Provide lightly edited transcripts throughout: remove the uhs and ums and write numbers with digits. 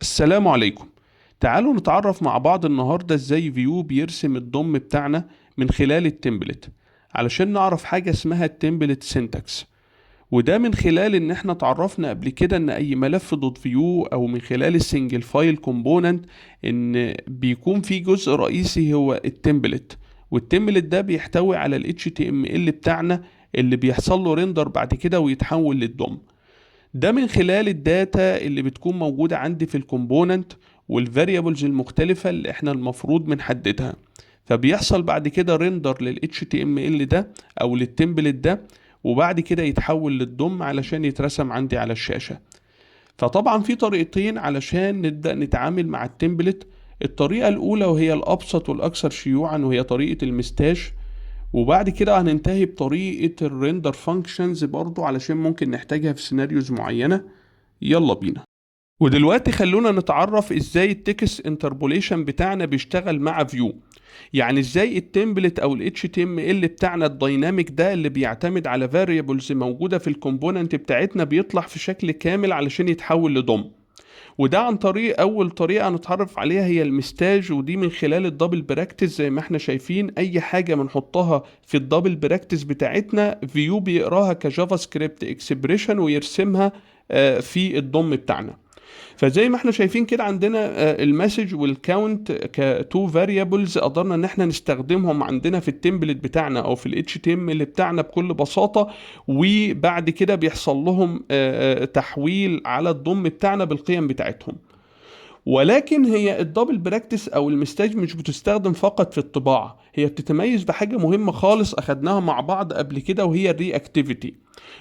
السلام عليكم. تعالوا نتعرف مع بعض النهاردة ازاي Vue بيرسم ال DOM بتاعنا من خلال ال template، علشان نعرف حاجة اسمها ال template syntax. وده من خلال ان احنا اتعرفنا قبل كده ان اي ملف dot vue او من خلال ال single file component ان بيكون في جزء رئيسي هو ال template، وال template ده بيحتوي على ال HTML بتاعنا اللي بيحصل له render بعد كده ويتحول لل DOM. ده من خلال ال data اللي بتكون موجودة عندي في ال component وال variables المختلفة اللي احنا المفروض بنحددها، فبيحصل بعد كده render لل HTML ده او لل template ده، وبعد كده يتحول لل DOM علشان يترسم عندي على الشاشة. فطبعا في طريقتين علشان نبدأ نتعامل مع ال template. الطريقة الأولى وهي الأبسط والأكثر شيوعا وهي طريقة ال mustache، وبعد كده هننتهي بطريقة ال render functions برضو علشان ممكن نحتاجها في scenarios معينة. يلا بينا. ودلوقتي خلونا نتعرف ازاي ال text interpolation بتاعنا بيشتغل مع Vue، يعني ازاي ال template او ال HTML بتاعنا ال dynamic ده اللي بيعتمد على variables موجودة في ال component بتاعتنا بيطلع في شكل كامل علشان يتحول ل DOM. وده عن طريق اول طريقه نتعرف عليها هي ال mustache، ودي من خلال ال double brackets. زي ما احنا شايفين اي حاجه بنحطها في ال double brackets بتاعتنا Vue بيقراها ك JavaScript expression ويرسمها في ال DOM بتاعنا. فزي ما احنا شايفين كده عندنا ال message وال count ك two variables قدرنا ان احنا نستخدمهم عندنا في ال template بتاعنا او في ال HTML بتاعنا بكل بساطه، وبعد كده بيحصل لهم تحويل على ال DOM بتاعنا بالقيم بتاعتهم. ولكن هي ال double brackets او ال mustache مش بتستخدم فقط في الطباعة، هي بتتميز بحاجة مهمة خالص اخدناها مع بعض قبل كده وهي ال reactivity.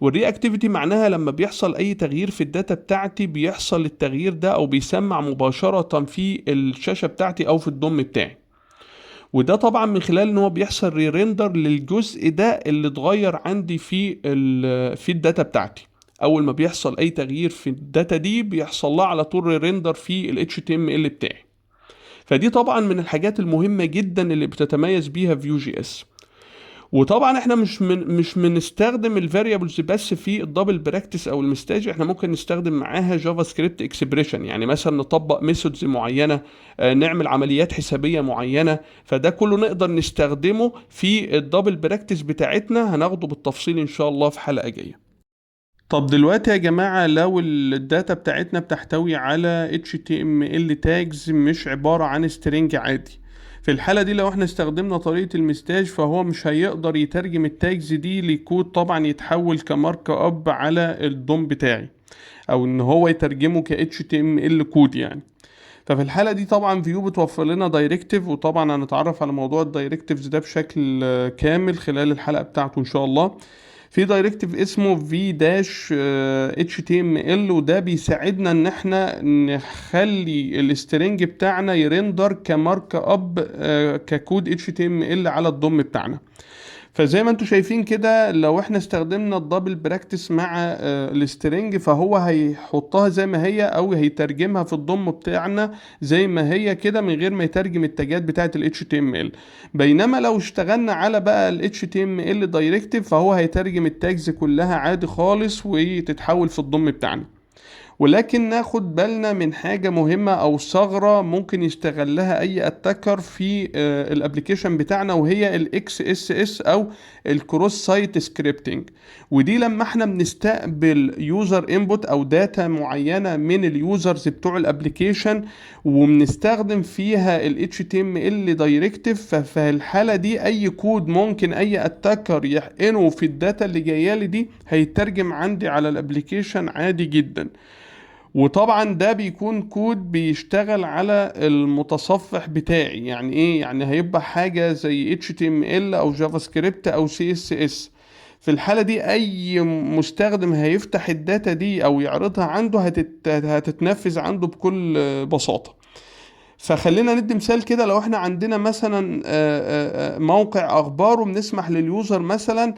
وال reactivity معناها لما بيحصل اي تغيير في ال data بتاعتي بيحصل التغيير ده او بيسمع مباشرة في الشاشة بتاعتي او في ال DOM بتاعي. وده طبعا من خلال ان هو بيحصل re-render للجزء ده اللي اتغير عندي في ال data بتاعتي. اول ما بيحصل اي تغيير في ال data دي بيحصل لها على طول re-render في ال HTML بتاعي. فدي طبعا من الحاجات المهمة جدا اللي بتتميز بيها Vue JS. وطبعا احنا مش بنستخدم ال variables بس في ال double brackets او ال mustache، احنا ممكن نستخدم معاها JavaScript expression، يعني مثلا نطبق methods معينه، نعمل عمليات حسابيه معينه، فده كله نقدر نستخدمه في ال double brackets بتاعتنا، هناخده بالتفصيل ان شاء الله في حلقه جايه. طب دلوقتي يا جماعة لو ال data بتاعتنا بتحتوي على HTML tags مش عبارة عن string عادي، في الحالة دي لو احنا استخدمنا طريقة ال mustache فهو مش هيقدر يترجم ال tags دي لكود طبعا يتحول ك markup على ال DOM بتاعي، او ان هو يترجمه ك HTML code يعني. ففي الحالة دي طبعا Vue بتوفر لنا directive، وطبعا هنتعرف على موضوع ال directives ده بشكل كامل خلال الحلقة بتاعته ان شاء الله. في directive اسمه v dash html، وده بيساعدنا ان احنا نخلي ال string بتاعنا ي render ك markup ك code HTML على ال DOM بتاعنا. فزي ما انتم شايفين كده لو احنا استخدمنا ال double brackets مع ال string فهو هيحطها زي ما هي او هيترجمها في ال DOM بتاعنا زي ما هي كده من غير ما يترجم التاجات بتاعه ال HTML. بينما لو اشتغلنا على بقى ال HTML directive فهو هيترجم ال tags كلها عادي خالص وتتحول في ال DOM بتاعنا. ولكن ناخد بالنا من حاجة مهمة أو ثغرة ممكن يستغلها أي attacker في ال application بتاعنا، وهي ال XSS أو ال cross site scripting. ودي لما احنا بنستقبل user input أو data معينة من ال users بتوع ال application وبنستخدم فيها ال HTML directive، ففي الحالة دي أي كود ممكن أي attacker يحقنه في ال data اللي جاية لي دي هيترجم عندي على ال application عادي جدا. وطبعا ده بيكون كود بيشتغل على المتصفح بتاعي. يعني ايه؟ يعني هيبقى حاجة زي HTML او JavaScript او CSS. في الحالة دي اي مستخدم هيفتح ال data دي او يعرضها عنده هتتنفذ عنده بكل بساطة. فخلينا ندي مثال كده. لو احنا عندنا مثلا موقع اخبار وبنسمح لل user مثلا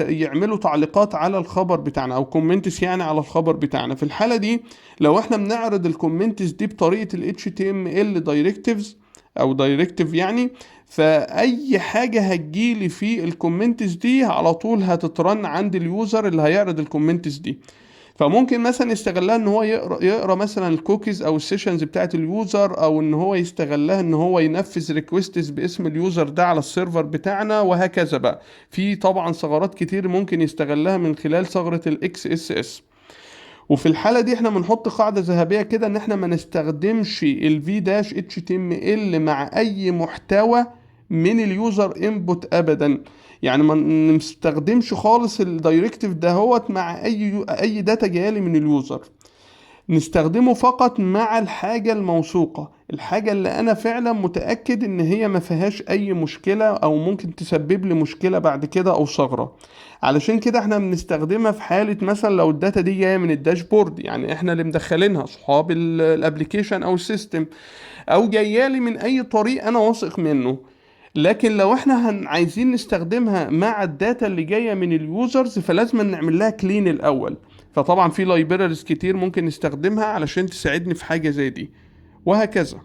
يعملوا تعليقات على الخبر بتاعنا او comments يعني على الخبر بتاعنا، في الحالة دي لو احنا بنعرض ال comments دي بطريقة ال HTML directives او directive يعني، فاي حاجة هتجيلي في ال comments دي على طول هتت run عند ال user اللي هيعرض ال comments دي. فممكن مثلا يستغلها ان هو يقرا مثلا الكوكيز او ال sessions بتاعت ال user، او ان هو يستغلها ان هو ينفذ requests باسم ال user ده على ال server بتاعنا، وهكذا بقى. في طبعا ثغرات كتير ممكن يستغلها من خلال ثغرة ال XSS. وفي الحالة دي احنا بنحط قاعدة ذهبية كده، ان احنا ما نستخدمش ال v dash html مع اي محتوى من ال user input ابدا. يعني ما نستخدمش خالص ال directive دهوت مع اي data جاية من ال user، نستخدمه فقط مع الحاجة الموثوقة، الحاجة اللي انا فعلا متأكد ان هي ما فيهاش اي مشكلة او ممكن تسبب لي مشكلة بعد كده او ثغرة. علشان كده احنا بنستخدمها في حالة مثلا لو ال data دي جاية من ال dashboard، يعني احنا اللي مدخلينها صحاب ال application او ال system، او جاية لي من اي طريق انا واثق منه. لكن لو احنا عايزين نستخدمها مع ال data اللي جاية من ال users فلازم نعمل لها clean الاول. فطبعا في libraries كتير ممكن نستخدمها علشان تساعدني في حاجة زي دي، وهكذا.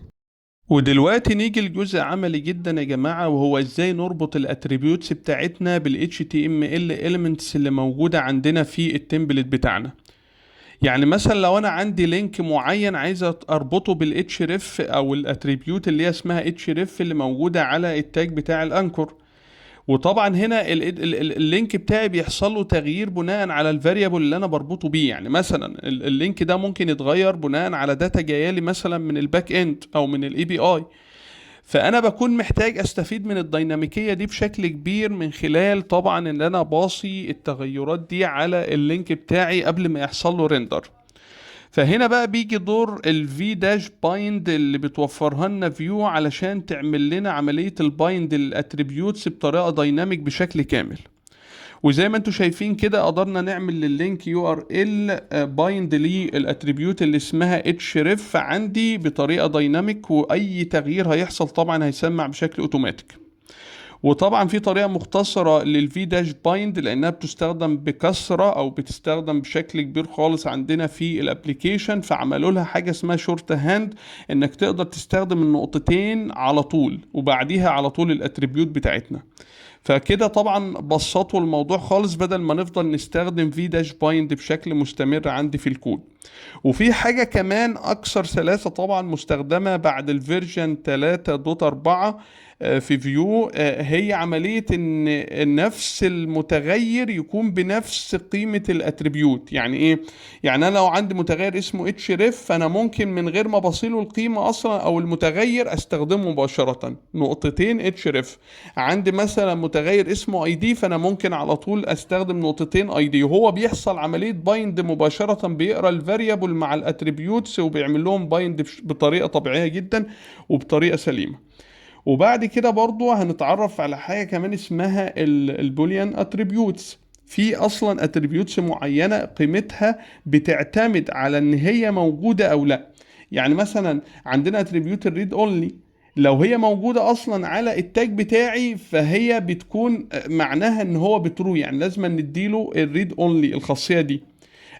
ودلوقتي نيجي لجزء عملي جدا يا جماعة، وهو ازاي نربط ال attributes بتاعتنا بال HTML elements اللي موجودة عندنا في ال template بتاعنا. يعني مثلا لو انا عندي link معين عايز اربطه بال href او ال attribute اللي هي اسمها href اللي موجودة على ال tag بتاع ال anchor، وطبعا هنا ال link بتاعي بيحصل له تغيير بناء على ال variable اللي انا بربطه بيه. يعني مثلا ال link ده ممكن يتغير بناء على data جاية لي مثلا من ال back end او من ال API، فانا بكون محتاج استفيد من الديناميكيه دي بشكل كبير من خلال طبعا ان انا باصي التغيرات دي على ال link بتاعي قبل ما يحصل له render. فهنا بقى بيجي دور ال v dash bind اللي بتوفرها لنا Vue علشان تعمل لنا عملية ال bind لل attributes بطريقة dynamic بشكل كامل. وزي ما انتم شايفين كده قدرنا نعمل لل link URL bind لل attribute اللي اسمها href عندي بطريقة dynamic، واي تغيير هيحصل طبعا هيسمع بشكل اوتوماتيك. وطبعا في طريقه مختصره لل v dash bind لانها بتستخدم بكثرة او بتستخدم بشكل كبير خالص عندنا في ال application، فعملوا لها حاجة اسمها shorthand، انك تقدر تستخدم النقطتين على طول وبعديها على طول ال attribute بتاعتنا. فكده طبعا بسطوا الموضوع خالص بدل ما نفضل نستخدم v dash bind بشكل مستمر عندي في الكود. وفي حاجة كمان أكثر سلاسة طبعا مستخدمة بعد ال version 3.4 في Vue، هي عملية ان نفس المتغير يكون بنفس قيمة ال attribute. يعني ايه؟ يعني انا لو عندي متغير اسمه href، فانا ممكن من غير ما بصيله القيمة اصلا او المتغير استخدمه مباشرة نقطتين href. عندي مثلا متغير اسمه id، فانا ممكن على طول استخدم نقطتين id، وهو بيحصل عملية bind مباشرة، بيقرا ال variable مع ال attributes وبيعمل لهم bind بطريقة طبيعية جدا وبطريقة سليمة. وبعد كده برضو هنتعرف على حاجة كمان اسمها ال boolean attributes. في اصلا attributes معينة قيمتها بتعتمد على ان هي موجودة او لا. يعني مثلا عندنا attribute ال read only، لو هي موجودة اصلا على ال tag بتاعي فهي بتكون معناها ان هو ب true، يعني لازم نديله ال read only الخاصية دي.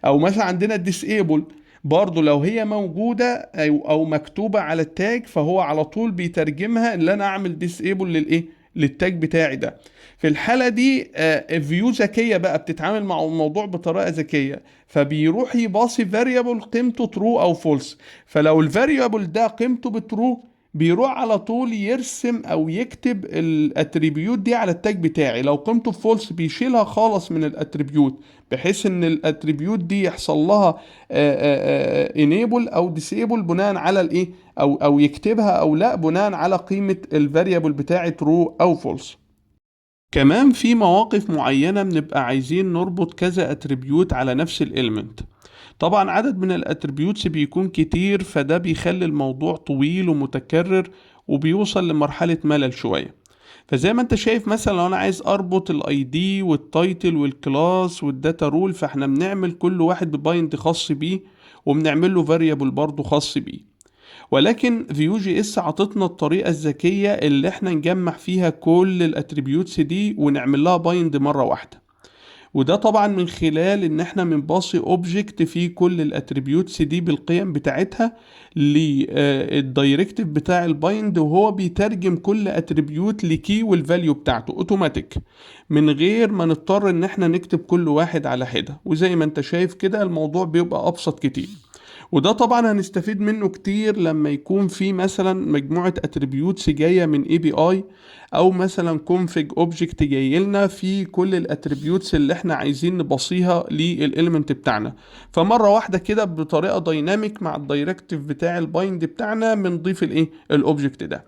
او مثلا عندنا ال disable برضو لو هي موجودة أو مكتوبة على ال tag فهو على طول بيترجمها ان انا اعمل disable للايه، لل tag بتاعي ده. في الحالة دي Vue ذكية بقى بتتعامل مع الموضوع بطريقة ذكية، فبيروح يباصي variable قيمته true او false. فلو ال variable ده قيمته ب true بيروح على طول يرسم او يكتب ال attribute دي على ال tag بتاعي، لو قيمته false بيشيلها خالص من ال attribute، بحيث ان ال attribute دي يحصل لها enable او disable بناء على الايه، او يكتبها او لا بناء على قيمة ال variable بتاعي true او false. كمان في مواقف معينة بنبقى عايزين نربط كذا attribute على نفس ال element. طبعا عدد من ال attributes بيكون كتير، فده بيخلي الموضوع طويل ومتكرر وبيوصل لمرحلة ملل شوية. فزي ما انت شايف مثلا لو انا عايز اربط ال ID وال title وال class وال data role، فاحنا بنعمل كل واحد ب bind خاص بيه وبنعمل له variable برضه خاص بيه. ولكن Vue JS عطتنا الطريقة الذكية اللي احنا نجمع فيها كل ال attributes دي ونعمل لها bind مرة واحدة. وده طبعا من خلال ان احنا بنباصي object فيه كل ال attributes دي بالقيم بتاعتها لل directive بتاع ال bind، وهو بيترجم كل attribute ل key وال value بتاعته اوتوماتيك من غير ما نضطر ان احنا نكتب كل واحد على حده. وزي ما انت شايف كده الموضوع بيبقى ابسط كتير، وده طبعا هنستفيد منه كتير لما يكون في مثلا مجموعة attributes جاية من API، او مثلا config object جاي لنا في كل ال attributes اللي احنا عايزين نبصيها لل element بتاعنا. فمرة واحدة كده بطريقة dynamic مع ال directive بتاع ال bind بتاعنا بنضيف الايه ال object ده.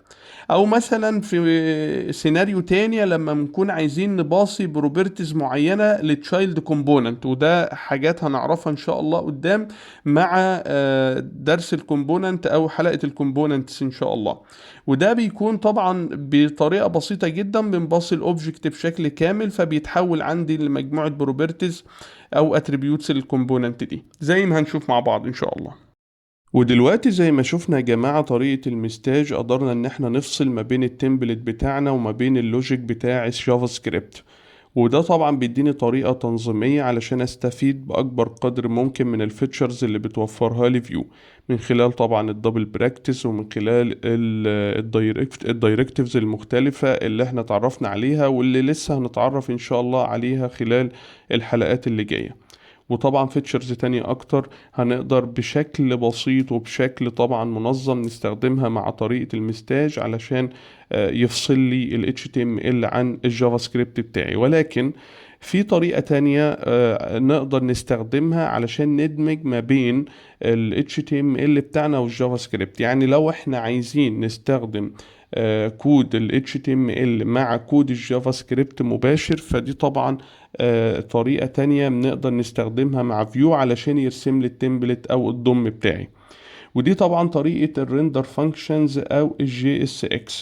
او مثلا في سيناريو تاني لما بنكون عايزين نباصي properties معينة لل child component، وده حاجات هنعرفها ان شاء الله قدام مع درس ال component او حلقة ال components ان شاء الله. وده بيكون طبعا بطريقة بسيطة جدا، بنباصي ال object بشكل كامل فبيتحول عندي لمجموعة properties او attributes لل component دي زي ما هنشوف مع بعض ان شاء الله. ودلوقتي زي ما شفنا يا جماعة طريقة ال mustache قدرنا ان احنا نفصل ما بين ال template بتاعنا وما بين ال logic بتاع ال JavaScript، وده طبعا بيديني طريقة تنظيمية علشان استفيد بأكبر قدر ممكن من ال features اللي بتوفرها لي Vue، من خلال طبعا ال double brackets ومن خلال ال directives المختلفة اللي احنا تعرفنا عليها واللي لسه هنتعرف ان شاء الله عليها خلال الحلقات اللي جاية. وطبعا features تانية اكتر هنقدر بشكل بسيط وبشكل طبعا منظم نستخدمها مع طريقة ال mustache علشان يفصل لي ال HTML عن ال JavaScript بتاعي. ولكن في طريقة تانية نقدر نستخدمها علشان ندمج ما بين ال HTML بتاعنا وال JavaScript. يعني لو احنا عايزين نستخدم كود ال HTML مع كود ال JavaScript مباشر، فدي طبعا طريقة تانية بنقدر نستخدمها مع Vue علشان يرسم لي ال template او ال DOM بتاعي، ودي طبعا طريقة ال render functions او ال JSX.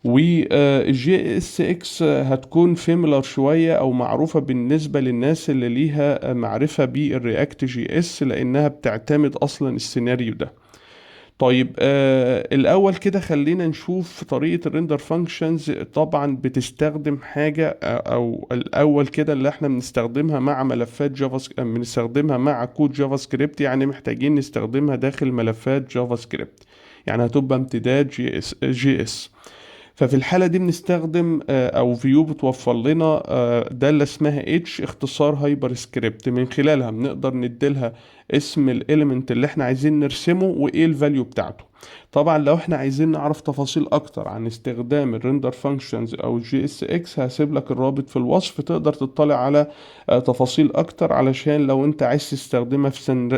وال JSX هتكون familiar شوية او معروفة بالنسبة للناس اللي ليها معرفة بال React JS، لانها بتعتمد اصلا السيناريو ده. طيب الاول كده خلينا نشوف طريقة ال render functions. طبعا بتستخدم حاجة او الاول كده اللي احنا بنستخدمها مع ملفات Java، بنستخدمها مع كود JavaScript، يعني محتاجين نستخدمها داخل ملفات JavaScript، يعني هتبقى امتداد JS. ففي الحالة دي بنستخدم او Vue بتوفر لنا دالة اسمها H اختصار hyperscript، من خلالها بنقدر نديلها اسم ال element اللي احنا عايزين نرسمه وايه ال value بتاعته. طبعا لو احنا عايزين نعرف تفاصيل اكتر عن استخدام ال render functions او JSX هسيب لك الرابط في الوصف، تقدر تطلع على تفاصيل اكتر علشان لو انت عايز تستخدمها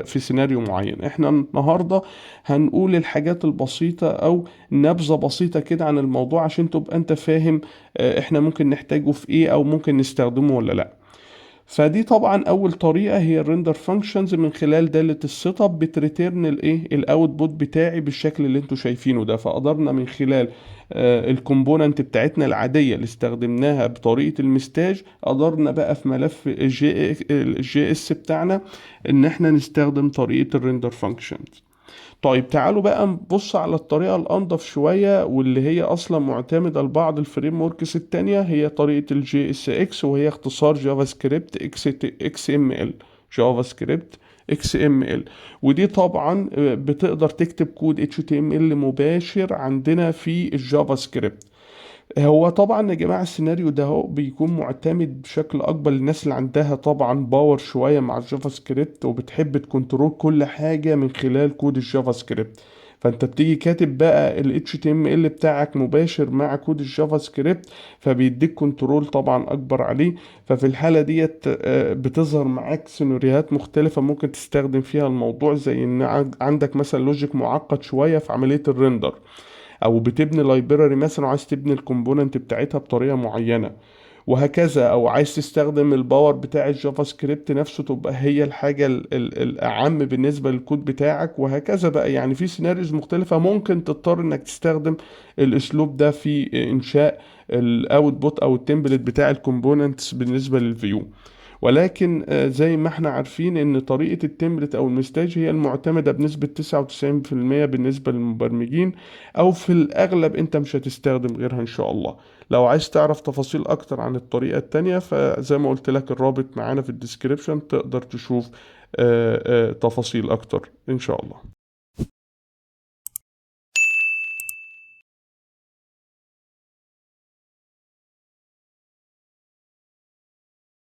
في سيناريو معين. احنا النهارده هنقول الحاجات البسيطة او نبذة بسيطة كده عن الموضوع عشان تبقى انت فاهم احنا ممكن نحتاجه في ايه او ممكن نستخدمه ولا لا. فدي طبعا اول طريقه هي ال render functions من خلال داله ال setup بت return الايه ال output بتاعي بالشكل اللي انتوا شايفينه ده. فقدرنا من خلال ال component بتاعتنا العاديه اللي استخدمناها بطريقه ال mustache، قدرنا بقى في ملف ال JS بتاعنا ان احنا نستخدم طريقه ال render functions. طيب تعالوا بقى نبص على الطريقة الأنظف شوية واللي هي أصلا معتمدة لبعض ال frameworks التانية، هي طريقة ال JSX، وهي اختصار جافا سكريبت اكس ام ال، جافا سكريبت اكس ام ال. ودي طبعا بتقدر تكتب كود HTML مباشر عندنا في ال JavaScript. هو طبعا يا جماعة السيناريو ده هو بيكون معتمد بشكل أكبر للناس اللي عندها طبعا power شوية مع ال JavaScript وبتحب ت control كل حاجة من خلال كود ال JavaScript. فانت بتيجي كاتب بقى ال HTML بتاعك مباشر مع كود ال JavaScript، فبيديك control طبعا اكبر عليه. ففي الحالة ديت بتظهر معاك سيناريوهات مختلفة ممكن تستخدم فيها الموضوع، زي ان عندك مثلا logic معقد شوية في عملية ال render، او بتبني library مثلا وعايز تبني ال component بتاعتها بطريقه معينه وهكذا، او عايز تستخدم ال power بتاع ال JavaScript نفسه تبقى هي الحاجه الاعم بالنسبه للكود بتاعك وهكذا بقى. يعني في scenarios مختلفه ممكن تضطر انك تستخدم الاسلوب ده في انشاء ال output او ال template بتاع ال components بالنسبه لل Vue. ولكن زي ما احنا عارفين ان طريقة ال template او ال mustache هي المعتمدة بنسبة 99% بالنسبة للمبرمجين، او في الاغلب انت مش هتستخدم غيرها ان شاء الله. لو عايز تعرف تفاصيل اكتر عن الطريقة التانية فزي ما قلت لك الرابط معانا في ال description، تقدر تشوف تفاصيل اكتر ان شاء الله.